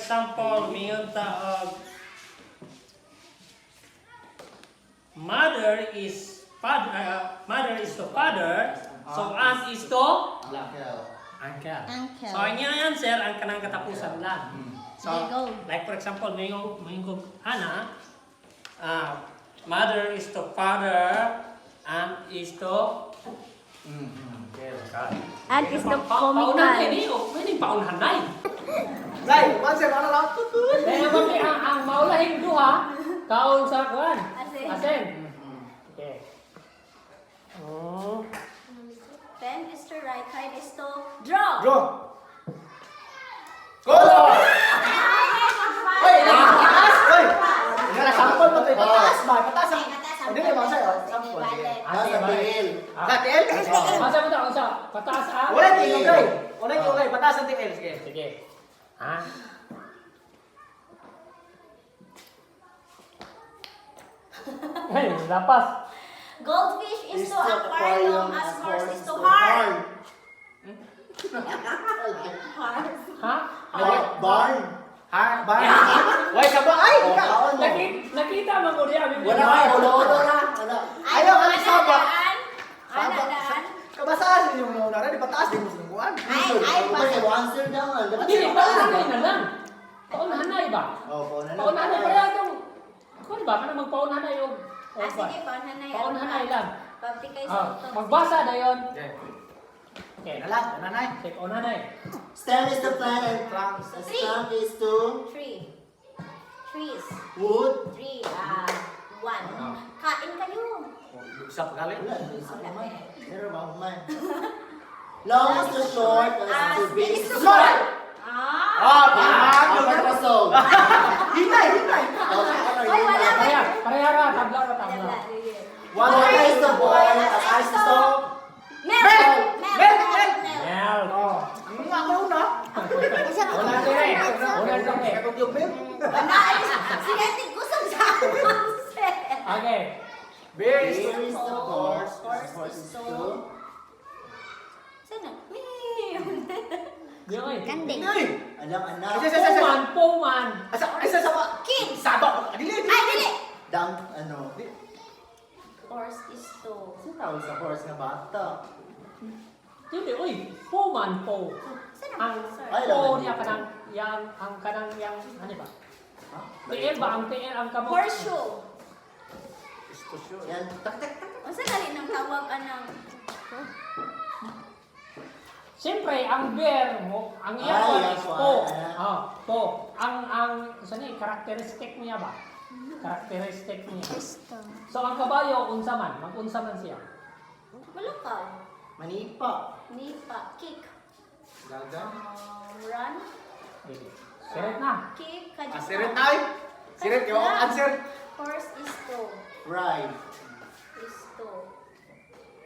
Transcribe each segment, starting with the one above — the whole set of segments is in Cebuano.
example, mingon ta og mother is father, mother is to father, so aunt is to Uncle. uncle. Uncle. So ang iyang answer ang kanang katapusan lang. So There you go. Like for example, mingon ana, mother is to father, aunt is to uncle. Aunt is the Paunahan comical. ni, oh, pwede paunhan na eh. Nay, one sir, ano lang? Kaya mami, ang maulahing duha, kaon sa kuan. Asin. Asin. Okay. Oh. Pen is to write, hide is to draw. Draw. Color! Oy, pataas! Oy! Nga sample mo to, eh. Pataas ba? Pataas ang... Pataas ang Oh, dili, mga sir, oh, Sige, sample. Sige. balik. Nasa tiil. Ah, TL? Asa mo ta unsa? Pataas ang Wala tiil, Wala tiil, pataas ang TL. Sige. Sige. Ha? Hey, lapas. Goldfish is to aquarium as horse is to heart. Heart. Ha? Barn. Barn. Ha? Ba? Way, kaba? Ay! Oh, kaon mo. Nakita man ko diya. Wala ka. Ulo-ulo na. Wala. Ayaw, ano, saba? Daan. Saba. Ana, daan. Kabasaan yung una na, di pataas din mo sa lungguan. Ay, ay, Kasi answer daw nga. Dapat Dili, paunhanay na lang. Paunhanay ba? Oh, pauna na. Paunhanay pa itong. Kuan ba? Kana magpaunhanay og Ah, sige, paunhanay. Paunhanay lang. Pablikay sa Ah, utok. magbasa dayon. Okay. Okay. Na lang, na nay. Sige, paunhanay. Stem is the plant and Trunk. Tree. Trunk is to Tree. Trees. wood. Three. Ah, one. Kain kayo. Oh, isa pa gali. Wala, isa pa man. Pero ba, man. Long is to short, as Ah, to big is is to to Small! Ah. Ah, bago Apat na. pasog. Hinay, hinay. Oh, ano, Ay, wala. hinay. Pareha, pareha ra, tabla ra, tabla. Tabla, sige. Water is to boil, as ice is to Melt. Melt! Melt. Melt! Melt! Melt. Mel. Oh, ang mga ako una. Una dire. Una dire. Kaya yung milk. Wala. Sige, tigusog sa ako. Okay. Beer is to Beer is to horse, Horse horse is is to- to Saan na? Di oy. Kanding. Hindi. alam anak. Isa, isa, isa, isa. Puman, puman. Asa, isa sa Kids. Saba. Dili, dili. Ay, dili. Dang, ano. Horse is to. Sino tawag sa horse nga bata? Dili oy, puman po. Saan Ang ang sir? Ay, po laman niya dito. kanang yang ang kanang yang ano ba? Ha? TL ba ang TL ang kamo? Horseshoe. Is to show. Yan, tak tak tak. Unsa gali nang tawag anang Siyempre, ang bear mo, ang iya Ay, po iya is po, po. ah. Oh, po. Ang sa ni characteristic niya ba? Characteristic niya. So ang kabayo unsa man, magunsa man siya. Malakaw? Manipa. Nipa. Kick. Gaga. Run. Dili. Siret na. Kick. Ah, Kadyo. sirit ay. Sirit, yung answer. Horse is to. Ride. Is to.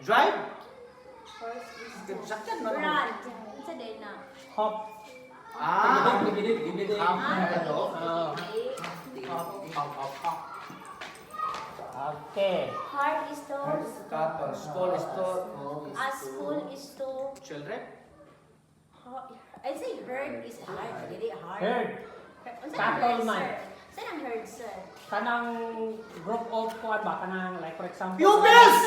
Drive. Horse is to. Sakyan man. Run. Unsa day na? Hop. Ah. Gibidig, gibidig. Hop. Ano? Ah. Okay. Hop, hop, hop, hop. Okay. Heart is to. Cotton. School is to Small is A to school is to. children. I say herd is hard. Dili hard. Herd. Unsa ang Cattle herd, man. sir? Unsa ang herd, sir? Kanang group of kuan ba kanang like for example Pupils!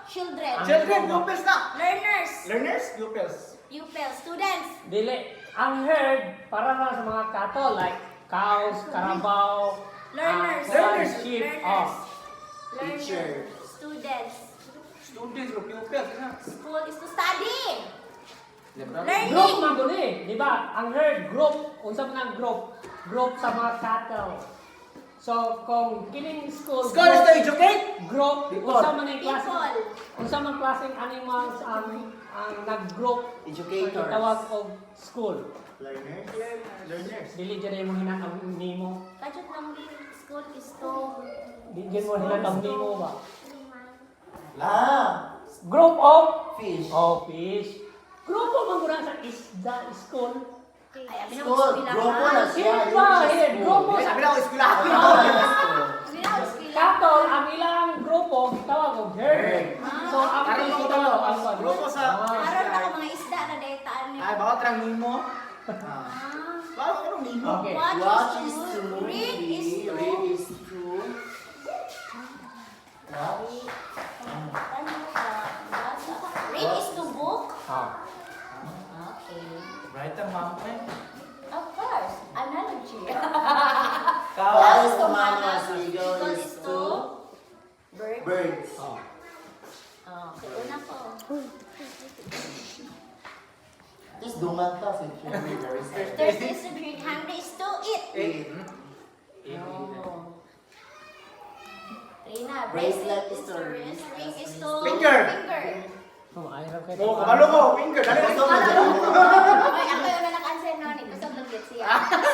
Children. Children, pupils na. Learners. Learners, pupils. Pupils. Students. Dili. Ang herd para na sa mga cattle like cows, carabao, Learners. ah, kuan, Learners. sheep. Learners. Oh. Learners. Teacher. Students. Students or pupils. Ano? School is to study. Lebron. Learning. Group man gud eh, di ba? Ang herd group, unsa man ang group? Group sa mga cattle. So kung kining school School is to educate. group People. unsa man ang klase People. unsa man klaseng animals ang nag-group Educators. tawag og school. Learners. Learners. Dili jud mo hinatag nimo. Kajut lang din. School is to. Di jud mo hinatag nimo ba? Ah, Group of fish. Oh, fish. Grupo man gud sa isda school. Ay, abi na School. eskwela. Grupo na siya. Sino ba? Eh, grupo sa Sabi na ako, eskwelahan. Abi na eskwela. Cattle, ang ilang grupo gitawag og herd. So ang Karon fish mo gitawag ko og grupo sa Ah. Aron na ko mga isda na daytaan niyo. Ay, bawat rang nimo. Ah. Ah. Bakit anong nino? Okay. Watch, Watch is is to to move. Read is movie. to. Read is to. Watch. Read is to book. Ah. Okay. Right ang ma'am eh. Of course, analogy. Cow is to mamas. Eagle is to bird. birds. Oh. Okay, una ko. Just dungan ta si very very sad. Thirsty is to drink, hungry is to eat. Eight. No. Trina, Bracelet is to wrist, ring is to Finger. Finger. Oh, ayaw kay. Mo, kabalo ko, finger. Dali Gusto mo dyan? Ay, ako yung naka-answer no, ni kusog lang gid siya.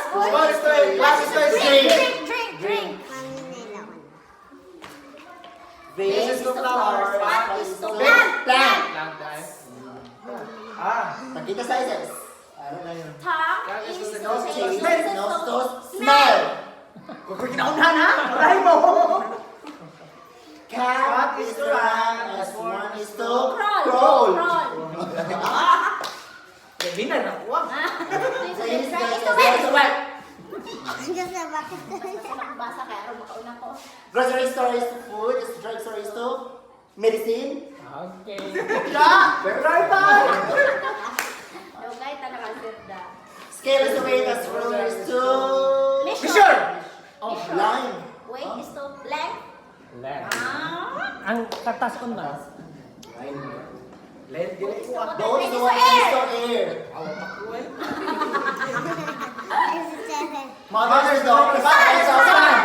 Spoon is to glass is to Drink, drink. drink, drink, drink. Vase is to flowers. Pot is to plant. Plant. Lang tayo. Ah. Pakita sizes. Ano na yun? Tongue is to Nose taste. taste. Nose to smell. Kung kinaunhan ha? Unahin mo. Cat is to run as one is to Crawl. crawl. Crawl. Gabi na nakuha. Face Is to is wet. to wet. Basta nakabasa kaya aron makauna ko. Grocery store is to food. Is drug store is to medicine. Okay. Ya! Right tayo! Dugay ta naka-answer da. Scale is to weight as ruler is to Measure. Oh, line. Weight is to length. Left. Ah. Ang katason man. Line. Let dili ko. Those is to water is to air. Mother is daughter. Father is son.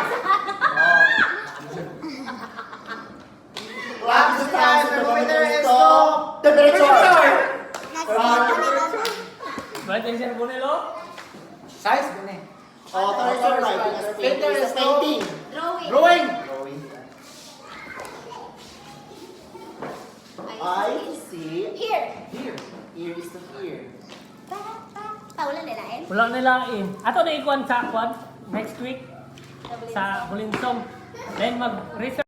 Clock is to time. Thermometer is to temperature. Right, Sir Bonelo? Size gani. Author is to writing. As painter is painting. Drawing. Drawing. Drawing. I I to see. Here. Here. Ear is to hear. Pa, pa. Wala nila eh. Wala nila in. Ato na ikuan sa kuan next week sa Bulinsong. Then mag-research